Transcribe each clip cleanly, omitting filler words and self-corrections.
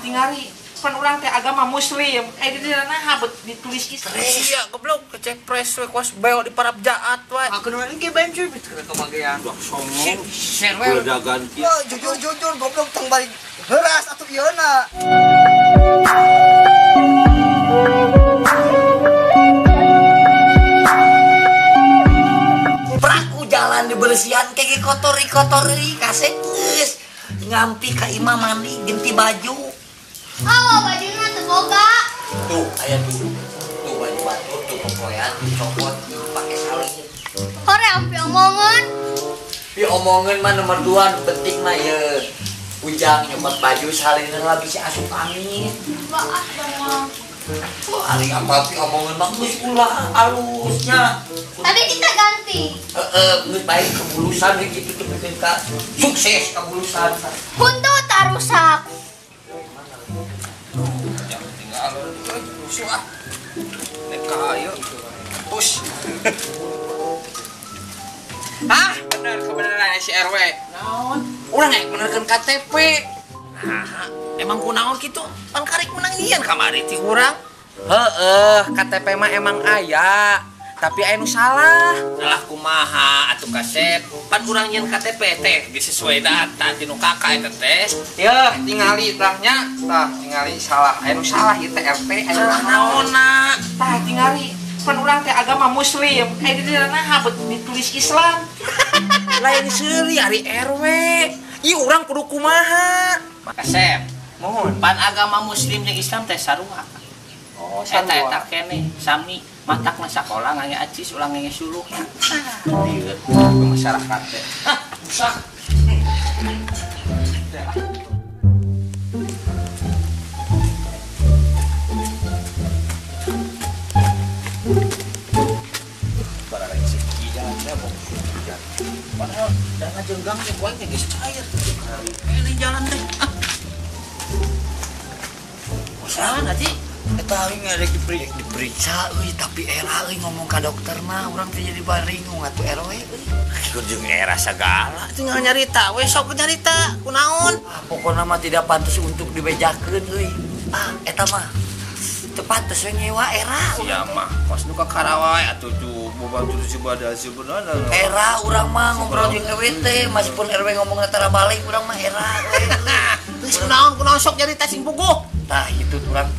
Tingali pan urang teh agama muslim. Eh di dieu naha bet ditulis Islam. Sia goblok kecek pres we kos beo di parap jaat we. Aku nu ge banjur bet kemagean. Songong. Share we. Oh, jujur-jujur goblok tong balik heuras atuh ieu na. Praku jalan dibersihan kayak kotori-kotori kasep geus. Ngampi ka imah mandi ganti baju. Awa bajuna teu boga. Tuh aya tuh. Tuh baju batur tuh popoean dicopot dipake salin. Hoream pi omongan. Pi omongan mah nomor 2 penting mah ye. Ujang nyopot baju salinan lah bisa asup angin. Baah dong. Oh, ari apa pi omongan mah geus ulah alusnya. Tapi kita ganti. Heeh, geus baik kebulusan gitu tuh bikin ka sukses kebulusan. Huntu tak rusak. Jangan tinggal rusuh ah. Nek ayo push. Ah, bener kebenaran si RW. Naon? Urang rek benerkeun KTP. Nah, emang kunaon kitu? Pan karek menang ian kamari ti urang. Heeh, KTP mah emang aya. Tapi aya nu salah. Salah kumaha atuh kasep. Pan urang nyeun KTP teh geus sesuai data ti nu kakak eta teh. Yeuh, tingali tah nya. Tah tingali salah. Aya nu salah ieu teh RT aya salah naonna. Tah tingali pan urang teh agama muslim. Eh di dieu naha bet ditulis Islam. Lain seuri ari RW. Ieu urang kudu kumaha? Kasep. Mohon. Pan agama muslim jeung Islam teh sarua. Oh, sarua. Eta keneh sami. Matak mah sakola ngange acis ulah ngange suluh. Lieur ke masyarakat teh. Hah, rusak. Padahal dana jenggang teh kuaing teh geus cair. Ini jalan teh. Ah. Bosan aja. Eta aing rek diperiksa euy tapi era euy ngomong ka dokter mah urang teh jadi baringung atuh RW euy. Keur jeung era sagala tinggal nyarita we sok nyarita kunaon. Ah, pokona mah tidak pantas untuk dibejakeun euy. Ah eta mah teu pantes we nyewa era. Sia mah kos nu ka Karawai atuh tuh bobantu si sebenarnya. Era urang mah ngobrol jeung RW teh meskipun RW ngomongna tara balik urang mah era we. Geus kunaon kunaon sok nyarita sing puguh. Tah itu urang.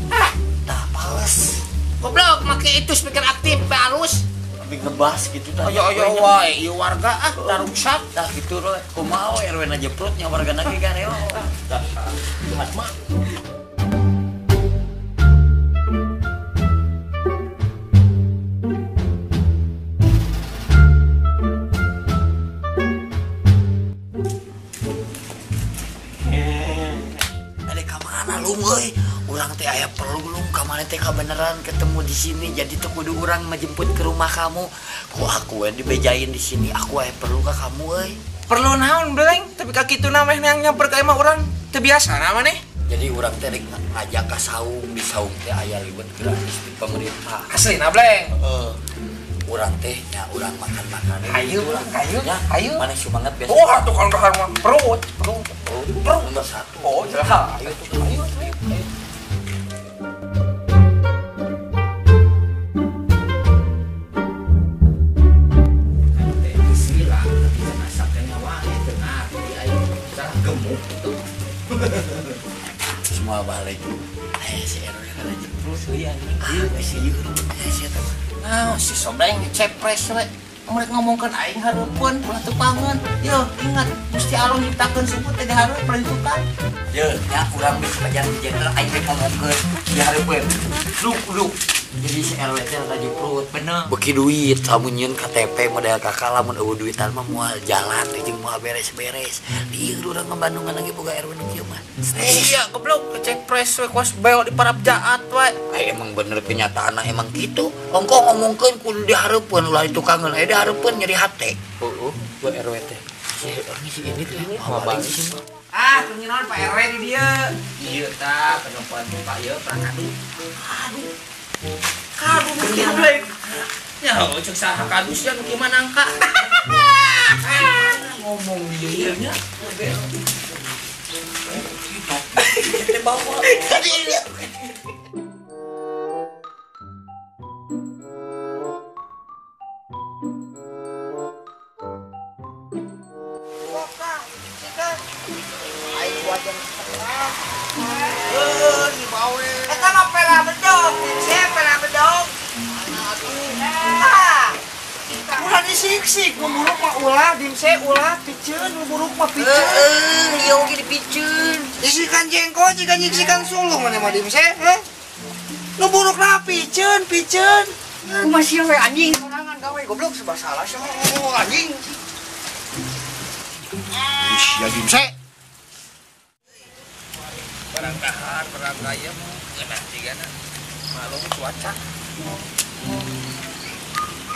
Ah, tah pales. Goblok make itu speaker aktif be alus. Tapi ngebas gitu tah. Ayo ayo wae ieu warga ah tah rusak. Tah kitu we. Kumaha we RW na jeprut nya wargana ge gareo. Tah. Jahat mah. Ada ka mana lu euy? Urang teh aya perlu lu ka mana teh kabeneran ketemu di sini jadi teu kudu urang menjemput ke rumah kamu. Ku aku we dibejain di sini aku aya perlu ka kamu euy. Perlu naon beleng tapi ka kitu na meh yang nyamper ka imah urang teu biasa na maneh. Jadi urang teh rek ngajak ka saung di saung teh aya liwet gratis di pemerintah. Asli na beleng. Heeh. Urang teh nya urang makan-makan. Ayo urang ayo. Ya, ayo. Maneh semangat biasa. Oh, atuh kalau dahar mah perut, perut, perut nomor 1. Oh, jelas. Ayo tuh, ayo, ayo. Semua balik. Eh si RW kada jeprut euy anjing. Ah, si ieu si eta mah. Nah, si Sobreng cepres we. Mereka ngomongkeun aing hareupeun ulah teu pangeun. Yeuh, ingat Gusti Allah nyiptakeun sumput teh dihareup peruntukan. Yeuh, nya urang geus pajar jenderal aing rek ngomongkeun di hareupeun. Luk luk. Jadi si RW teh rada jeprut. Bener. Beuki duit lamun nyieun KTP model kakak lamun eueuh duitan mah moal jalan teh jeung moal beres-beres. Lieur urang ngabandungan lagi boga RW nu kieu mah. Sia goblok kecek pres we kos beo di parap jaat we. Eh, emang bener kenyataanna emang kitu. Ongko ngomongkeun kudu dihareupeun ulah ditukangeun aya dihareupeun nyeri hate. Heeh, gua RW teh. Si si ini teh mau balik. Ah, keur naon Pak RW di dieu? Ieu tah penempuan Pak ieu perang kadu. Aduh. Kadu mungkin beleng. Ya, cek saha kadus ya nu kieu mah nangka. Ngomong dia nya. Teh bawa. Tadi lihat. Eta mah pela bedog, saya pela bedog. Ah. Ulah disiksik, nu buruk mah ulah, dimse ulah piceun, nu buruk mah piceun. Heeh, ieu oge dipiceun. Isikan jengkol, jika nyiksikan suluh maneh mah dimse, heh. Nu buruk lah piceun, piceun. Kumaha sia we anjing? Sorangan gawe goblok serba salah sia anjing. Ih, ya dimse. Barang dahar, barang gayem, ngeunah jigana. Malum cuaca.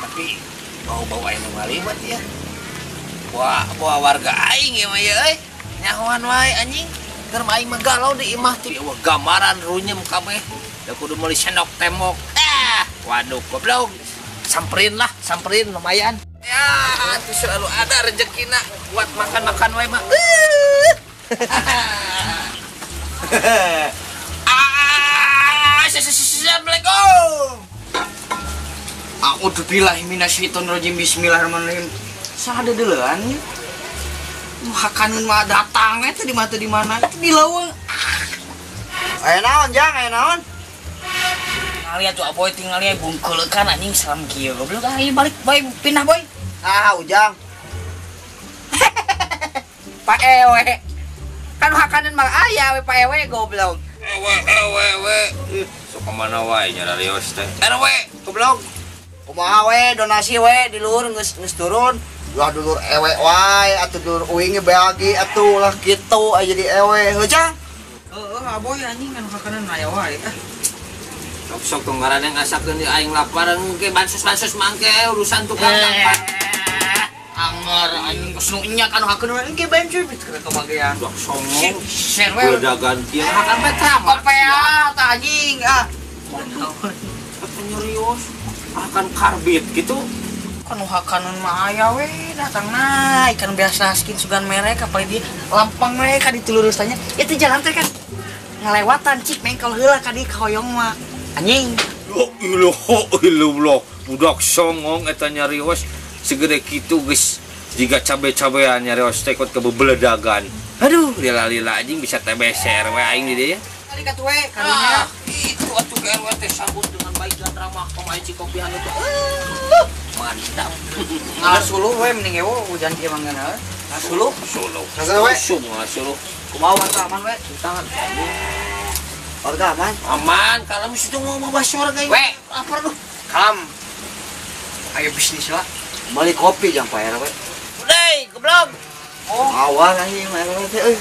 Tapi bau-bau aing nu ngaliwat ya. Wah, bawa warga aing ieu mah ya euy. Nyahoan wae anjing. Keur mah aing mah galau di imah teh. Wah, gambaran runyem kabeh. Da kudu meuli sendok tembok. Ah, waduh goblok. Samperin lah, samperin lumayan. Ya, itu selalu ada rezekina buat makan-makan wae mah. Assalamualaikum. A'udzubillahi minasyaitonirrajim. Bismillahirrahmanirrahim. Saha deuleuan ieu? Hakaneun mah datang eta di mana di mana? Itu di leuweung. Aya naon, Jang? Aya naon? Ngaliat tuh aboy tinggal lihat bungkeulekan anjing seram kieu. Goblok ah ieu balik boy pindah boy. Ah, Ujang. Pak Ewe. Kan hakaneun mah aya we Pak Ewe goblok. Ewe ewe ewe. Sok ka mana wae nyararios teh. RW goblok. Kumaha we donasi we di luhur geus geus turun. Ulah dulur ewe wae atuh dulur uing ge bagi atuh lah kitu aya jadi ewe heuh Jang. Heeh, aboy anjing kan hakaneun aya wae ah. Sok-sok tong ngaranna ngasakeun di aing lapar engke bansos-bansos mangke urusan tukang tampar. Anggar anjing geus nu nya kan hakaneun engke bansos keur kabagean. Dak songong. Share we. Beledagan kieu hakan petra. Kopea tah anjing ah. Waduh, nyerios. Akan karbit gitu. Kan hakaneun mah aya we datangna ikan biasa skin sugan merek apalagi dia lampang mereka ditulurusannya. Itu jalan teh kan ngalewatan cik mengkol heula ka dieu kahoyong mah. Anjing. Yo ilah budak songong eta nyarios segede kitu geus jiga cabe-cabean nyarios teh kot kebebeledagan. Aduh, lila-lila anjing bisa TBC RW aing di dieu. Kali katuh we karunya. Itu atuh ke RW teh sambut dengan baik dan ramah pemain cikopian itu. Mantap. Ngasuluh we mending ewo hujan kieu mah ngeunah. Ngasuluh, suluh. Ngasuluh we. Ngasuluh. Kumaha warga aman we? Tangan. Warga aman. Aman, kalau mesti mau bahas warga we. Lapar lu. Kalem. Ayo bisnis lah. Beli kopi jang Pak RW. Udah, goblok. Oh, awal anjing Pak RW teh euy.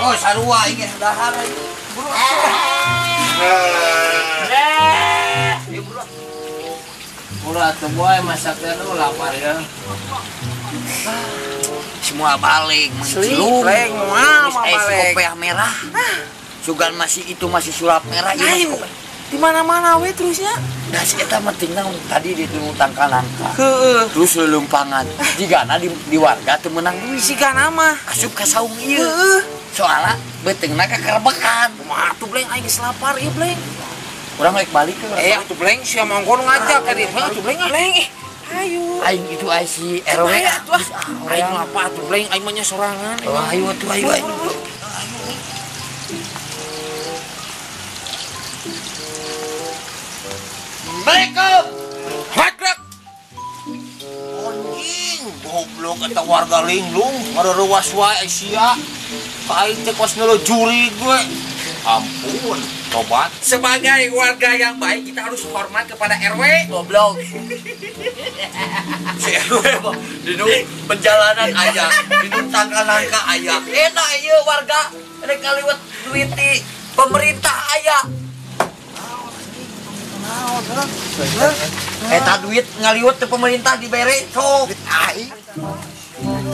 Oh, sarua ieu dahar ieu. Buru Buru atuh boy masak teh lu lapar ya. Semua balik mencilung. Balik. Kopiah merah. Sugan masih itu masih sulap merah ieu. Di mana-mana we terusnya. Nah, si eta mah tinggal tadi di tangkal nangka. Heeh. Terus lelumpangan. Jigana di warga teu meunang duit. Sigana mah asup ka saung ieu. Heeh. Soalna beuteungna kakerbekan. Kumaha atuh bleng aing geus lapar ieu bleng. Urang rek balik ke. Atuh bleng sia mangkon ngajak ka dieu. Atuh bleng ah. Bleng ih. Ayo. Aing itu aing si RW. Atuh ah. Aing lapar atuh bleng aing mah nya sorangan. Oh, ayo atuh ayo. Assalamualaikum. Hagrek. Anjing, goblok eta warga linglung ngareureuwas wae sia. Ka aing teh kos jurig we. Ampun, tobat. Sebagai warga yang baik kita harus hormat kepada RW. Goblok. Si RW mah dinu perjalanan aya, dinu tangkal nangka aya. Enak ieu warga rek ngaliwet duit di pemerintah aya. Eta duit ngaliwet ke pemerintah dibere sok.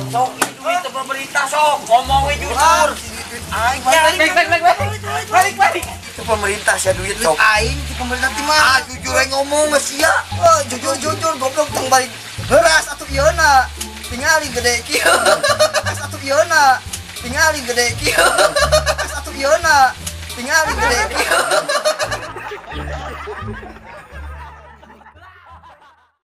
Sok duit ke pemerintah sok, ngomong we jujur. Duit aing. Balik balik balik. Balik balik. Itu pemerintah sia duit Duit sok. aing ti pemerintah ti mana? Ah, jujur aing ngomong geus sia. Oh, jujur jujur goblok tong balik. Heuras atuh ieu na. Tingali gede kieu. Atuh ieu na. Tingali gede kieu. Atuh ieu na. Tingali gede kieu.